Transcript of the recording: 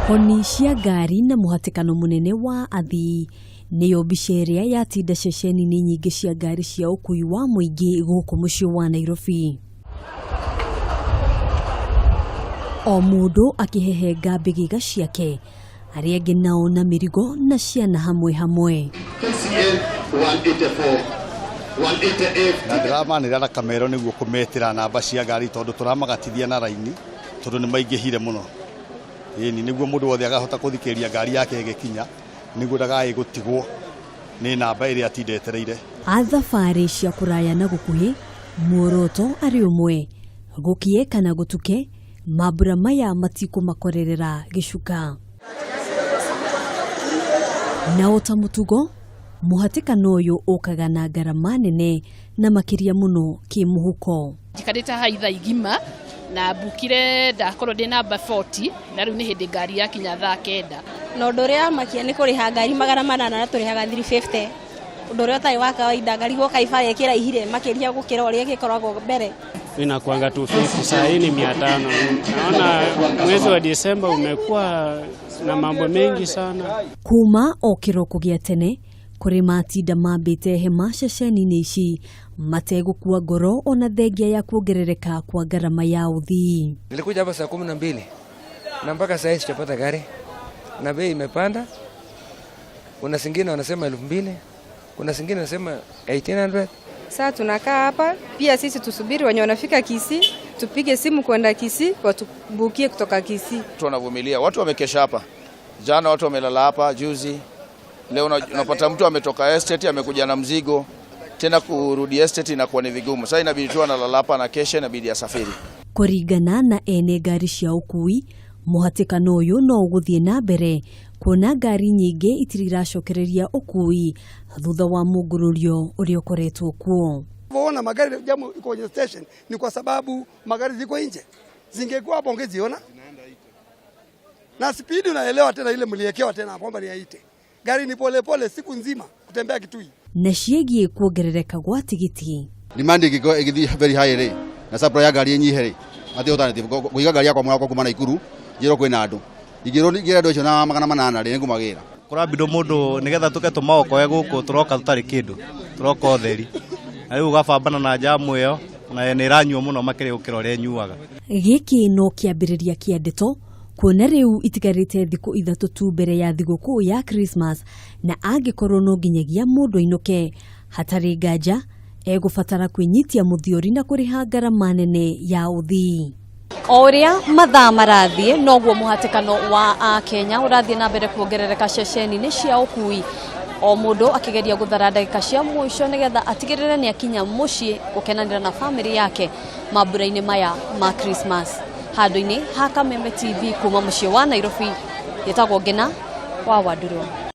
Honi cia ngari na mũhatĩkano mũnene wa athii nĩyo mbica ĩrĩa yatinda ceceni-inĩ nyingĩ cia ngari cia ũkui wa mũingĩ gũkũ mũciĩ wa Nairobi. O mũndũ akĩhehenga mbĩgĩga ciake, arĩa angĩ nao na mĩrigo na ciana hamwe hamwe. KCL 184 188. Na ndĩramanĩra na kamero nĩguo kũmetĩra namba cia ngari tondũ tũramagatithia na raini tondũ nĩ maingĩhire mũno. Ĩni nĩguo mũndũ wothe akahota kũthikĩrĩria ngari yake ĩgĩkinya nĩguo ndagae gũtigwo nĩ namba ĩrĩa atinda etereire. A thabarĩ cia kũraya na gũkuhĩ, muoroto arĩ ũmwe, gũkĩe kana gũtuke, mambura maya matikũmakorerera gĩcuka. Na o ta mũtugo, mũhatĩkano ũyũ ũkaga na ngarama nene na makĩria mũno kĩmũhuko. Njikarĩte haha ithaa igima na mbukire ndakorwo ndĩ namba 40 na rĩu nĩ hĩndĩ ngari yakinya thaa 9. Na ũndũ ũrĩa wamakia nĩ kũrĩha ngari 800 na tũrĩhaga 350, ũndũ ũrĩa ũtarĩ wa kawaida. Ngari gũka ibara ĩkĩraihire makĩria gũkĩra ũrĩa ĩgĩkoragwo mbere. Inakuanga 250, saa hii ni 500. Naona mwezi wa Disemba umekuwa na mambo mengi sana. Kuma o kĩroko gĩa tene kũrĩ matinda mambĩte hema ceceni-inĩ ici mategũkua ngoro ona thengia ya kuongerereka kwa ngarama ya ũthii. Nilikuja hapa saa 12 na mpaka saa hii sijapata gari na bei imepanda. Kuna zingine wanasema 2000, kuna zingine wanasema 1800. Sasa tunakaa hapa pia sisi tusubiri wenye wanafika Kisii, tupige simu kwenda Kisii watubukie kutoka Kisii. Watu wanavumilia, watu wamekesha hapa jana, watu wamelala hapa juzi. Leo unapata mtu ametoka estate amekuja na mzigo tena, kurudi estate inakuwa ni vigumu. Sasa inabidi tu analala hapa na kesha inabidi asafiri. Kũringana na ene ngari cia ũkui, mũhatĩkano ũyũ no ũgũthiĩ na mbere kuona ngari nyingĩ itirĩ iracokereria ũkui thutha wa mũngũrũrio ũrĩa ũkoretwo kuo. Ona magari jamu iko kwenye station ni kwa sababu magari ziko nje, zingekuwa hapo ungeziona na spidi, unaelewa tena ile mliekewa tena kwamba ni aite gari ni polepole pole, siku nzima kutembea Kitui. Na ciĩgiĩ kuongerereka gwa tigiti. Demand ĩngĩkorwo ĩgĩthiĩ very high rĩ na supply ya ngari ĩnyihe rĩ, matirĩ alternative. Kũiga ngari yakwa mwaka kuma Naikuru njĩrwo kwĩna andũ, ingĩrwo ngĩre andũ acio na 800 rĩ, nĩngũmagĩra. Kũrambindwo mũndũ nĩgetha tũke tũmaokoe gũkũ tũroka tũtarĩ kĩndũ, tũroka ũtheri na rĩu ũgabambana na njamu ĩyo na nĩ ĩranyuo mũno makĩria gũkĩra ũrĩa ĩnyuaga. Gĩkĩ no kĩambĩrĩria kĩa ndeto kuona rĩu itigarĩte thikũ 3 tu mbere ya thigũkũ ya Christmas, na angĩkorwo no nginyagia mũndũ ainũke hatarĩ nganja egũbatara kwĩnyitia mũthiori na kũrĩha ngarama nene ya ũthii. O ũrĩa mathaa marathiĩ noguo mũhatĩkano wa Akenya ũrathiĩ na mbere kuongerereka ceceni-inĩ cia ũkui, o mũndũ akĩgeria gũthara ndagĩka cia mũico nĩgetha atigĩrĩre nĩ akinya mũciĩ gũkenanĩra na bamĩrĩ yake mambura-inĩ maya ma Christmas. Handũ-inĩ ha Kameme TV kuma mũciĩ wa Nairobi, gĩtagwo Ngena wa Wandurwa.